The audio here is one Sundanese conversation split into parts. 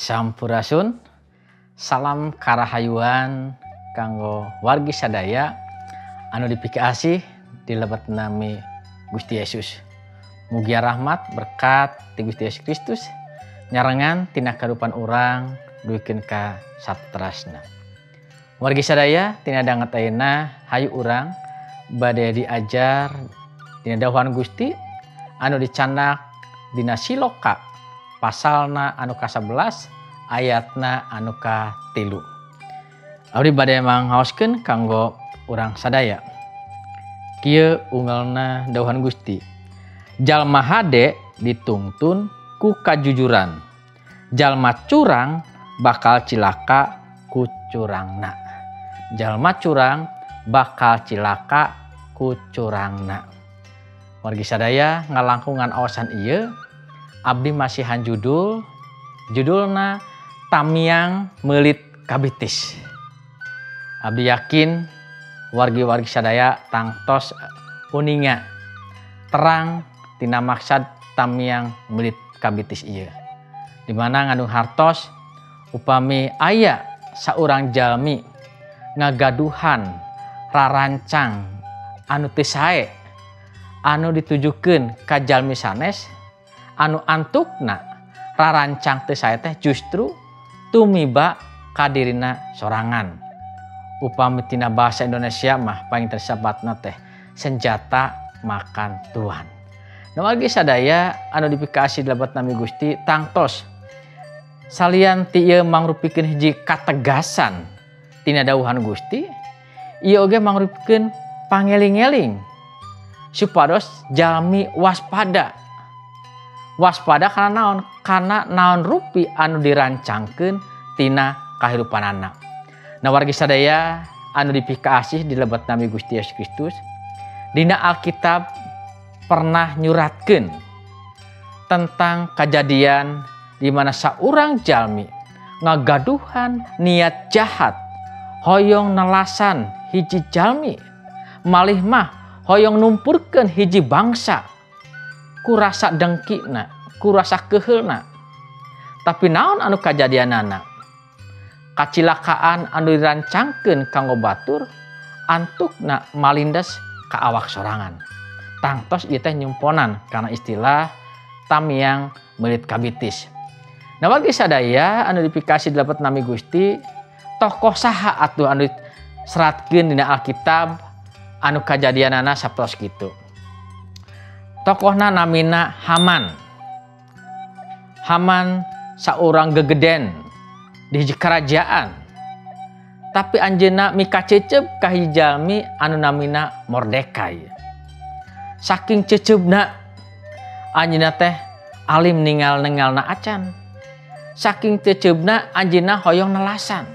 Sampurasun, salam karahayuan kanggo wargi sadaya anu dipikaasih di lebet nami Gusti Yesus. Mugia rahmat berkat ti Gusti Yesus Kristus nyarengan tina kahirupan urang duikeun ka saterasna. Wargi sadaya tina danget ayeuna hayu urang bade diajar dina dawuhan Gusti anu dicandak dina Siloka pasalna anu ka-11 ayatna anu ka-3. Abdi bade manghaoskeun kanggo urang sadaya. Kieu unggelna dawuhan Gusti. Jalma hade ditungtun ku kajujuran. Jalma curang bakal cilaka ku curangna. Jalma curang bakal cilaka ku curangna. Wargi sadaya ngalangkungan awasan ieu abdi masihan judul, judulna Tamiang Meulit Kabitis. Abdi yakin wargi-wargi sadaya tangtos uninga terang tina maksad Tamiang Meulit Kabitis ieu. Di mana ngandung hartos upami aya saurang jalmi ngagaduhan rarancang anu teu sae anu ditujukeun ka jalmi sanes anu antukna rarancang teu sae teh justru tumiba ka dirina sorangan. Upami tina bahasa Indonesia mah paling tersebatna teh senjata makan tuan. Nah, wargi sadaya anu dipikasi lebet nami Gusti tangtos salian ti ieu mangrupikeun hiji kategasan tina dawuhan Gusti, ieu oge mangrupikeun pangeling-eling supados jalmi waspada. Waspada kana naon? Kana naon rupi anu dirancangkeun tina kahirupanana. Nah, wargi sadaya anu dipikaasih di lebet nami Gusti Yesus Kristus, dina Alkitab pernah nyuratkeun tentang kejadian di mana saurang jalmi ngagaduhan niat jahat hoyong nelasan hiji jalmi, malih mah hoyong numpurkeun hiji bangsa ku rasa dengkina, ku rasa keheulna. Tapi naon anu kajadianana? Kacilakaan anu dirancangkeun kanggo batur antukna malindes ka awak sorangan. Tangtos ieu teh nyumponan kana istilah Tamiang Meulit Kabitis. Nah, wargi sadaya anu dipikasi lebet nami Gusti, tokoh saha atuh anu diseratkeun dina Alkitab anu kajadianana sapertos kitu? Tokohna namina Haman. Haman saurang gegeden di hiji kerajaan. Tapi anjeunna mikacecep ka hiji jalmi anu namina Mordekai. Saking ceceupna anjeunna teh alim ningal-ningalna acan. Saking ceceupna anjeunna hoyong nelasan.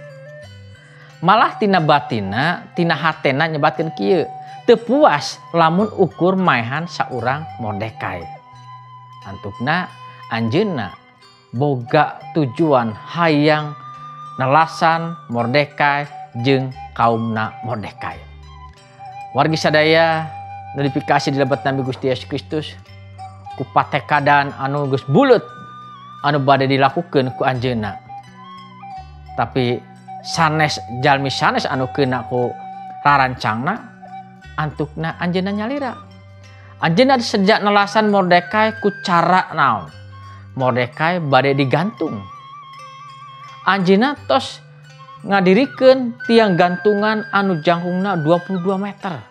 Malah tina batina, tina hatena nyebatkeun kieu, teu puas lamun ukur maehan saurang Mordekai. Antukna anjeunna boga tujuan hayang nelasan Mordekai jeung kaumna Mordekai. Wargi sadaya nu dipikasi di lebet nami Gusti Yesus Kristus, ku patekadan anu geus buleut anu bade dilakukeun ku anjeunna. Tapi sanes jalmi sanes anu keuna ku rarancangna, antukna anjeunna nyalira. Anjeunna sejak nelasan Mordekai ku cara naon? Mordekai bade digantung. Anjeunna tos ngadirikeun tiang gantungan anu jangkungna 22 meter.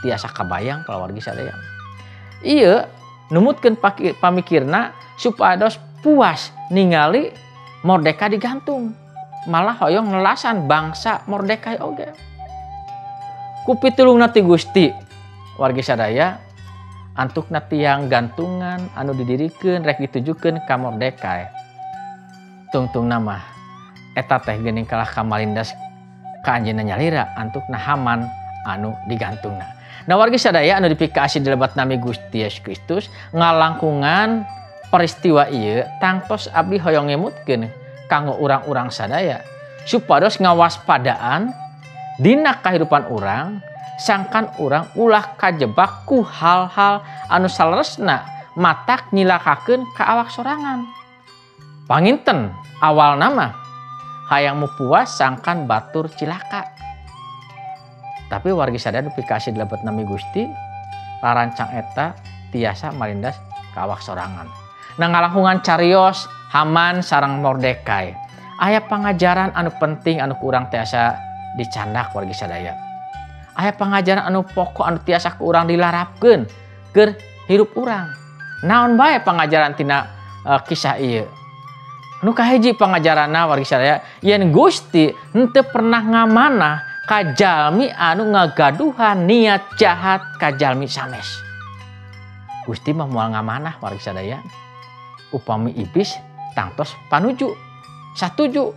Tiasa kabayang kalau wargi sadaya. Ieu numutkeun pamikirna supados puas ningali Mordekai digantung. Malah hoyong nelasan bangsa Mordekai oge. Ku pitulungna ti Gusti wargi sadaya, antukna tiang gantungan anu didirikeun rek ditujukeun ka Mordekai. Tungtungna mah eta teh geuning kalah kamalindas ka anjeunna nyalira, antukna Haman anu digantungna. Nah, wargi sadaya anu dipikasi di lebet nami Gusti Yesus Kristus, ngalangkungan peristiwa ieu tangtos abdi hoyong ngemutkeun kanggo urang-urang sadaya supados ngawaspadaan dina kahirupan urang, sangkan urang ulah kajebak ku hal-hal anu saleresna matak nyilakakeun ka awak sorangan. Panginten awal nama hayang mupuas sangkan batur cilaka. Tapi wargi sadaya duplikasi dilebet nami Gusti rarancang eta tiasa malindas ka awak sorangan. Nah ngalangkungan carios Haman sareng Mordekai aya pangajaran anu penting anu kurang tiasa dicandak wargi sadaya. Aya pangajaran anu pokok anu tiasa ku urang dilarapkeun keur hirup urang. Naon bae pangajaran tina kisah ieu? Nu kahiji pangajaranna wargi sadaya yen Gusti henteu pernah ngamanah ka jalmi anu ngagaduhan niat jahat ka jalmi sanes. Gusti mah moal ngamanah wargi sadaya. Upami iblis tangtos panuju satuju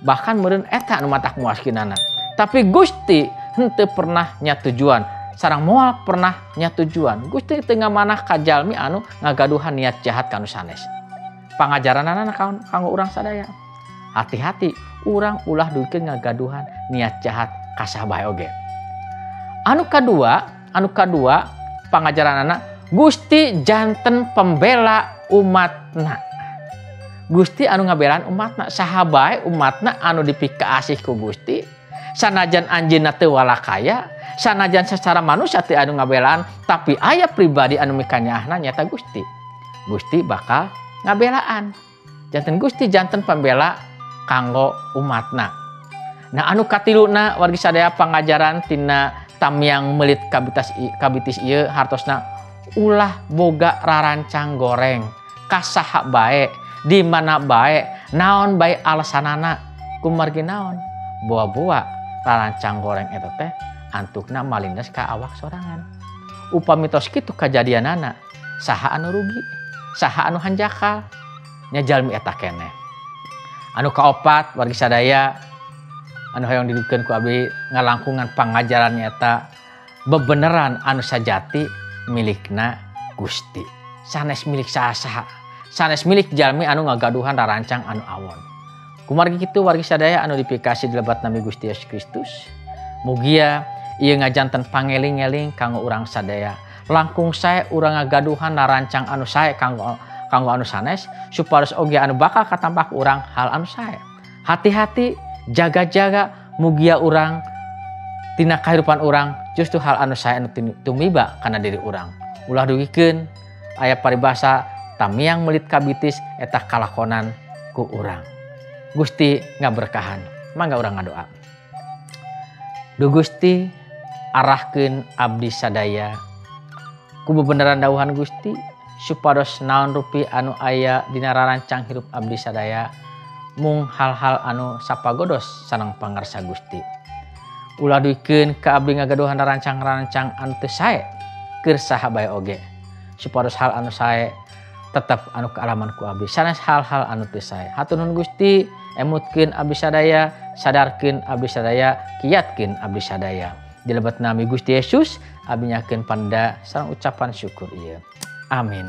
bahkan meureun eta anu matak muaskinana. Tapi Gusti henteu pernah nyatujuan sareng moal pernah nyatujuan. Gusti teu ngamanah ka jalmi anu ngagaduhan niat jahat ka anu sanes. Pangajaranana kanggo urang sadaya. Hati-hati urang ulah duikeun ngagaduhan niat jahat ka saha bae oge. Anu kadua pangajaranana Gusti janten pembela umatna. Gusti anu ngabelaan umatna, saha bae umatna anu dipikaasih ku Gusti. Sanajan anjeunna teu walakaya, sanajan secara manusia teu anu ngabelaan, tapi aya pribadi anu mikanyaahna nyaeta Gusti. Gusti bakal ngabelaan. Janten Gusti janten pembela kanggo umatna. Nah anu katiluna wargi sadaya pangajaran tina tamiang meulit kabitis ieu hartosna ulah boga rarancang goreng ka saha bae, di mana bae, naon bae alasanana, kumargi naon boa-boa rarancang goreng eta teh antukna malindas ka awak sorangan. Upami tos kitu kajadianana, saha anu rugi, saha anu hanjakal, nya jalmi eta keneh. Anu kaopat wargi sadaya anu hoyong didukeun ku abdi ngalangkungan pangajaran nyata bebeneran anu sajati milikna Gusti. Sanes milik saha-saha, sanes milik jalmi anu ngagaduhan rarancang anu awon. Kumargi kitu wargi sadaya anu dipikasi dilebat nami Gusti Yesus Kristus. Mugia ieu ngajanten pangeling-eling kanggo urang sadaya. Langkung sae urang ngagaduhan rarancang anu sae kanggo anu sanes supados oge anu bakal katampak urang hal anu sae. Hati-hati, jaga-jaga mugia urang tina kahirupan urang justru hal anu sae anu tumiba kana diri urang. Ulah dugikeun aya paribasa tamiang meulit kabitis eta kalakonan ku urang. Gusti ngaberkahan, mangga urang ngadoa. Duh Gusti, arahkeun abdi sadaya ku bebeneran dawuhan Gusti supados naon rupi anu aya dina rarancang hirup abdi sadaya mung hal-hal anu sapagodos sareng pangarsa Gusti. Ulah duikeun ka abdi ngagaduhan rarancang-rarancang anu teu sae keur saha bae oge supados hal anu sae tetep anu kaalaman ku abdi sanes hal-hal anu teu sae. Hatur nuhun Gusti, emutkeun abdi sadaya, sadarkeun abdi sadaya, kiatkeun abdi sadaya. Dilebet nami Gusti Yesus abdi nyakeun panda sareng ucapan syukur ieu. Amin.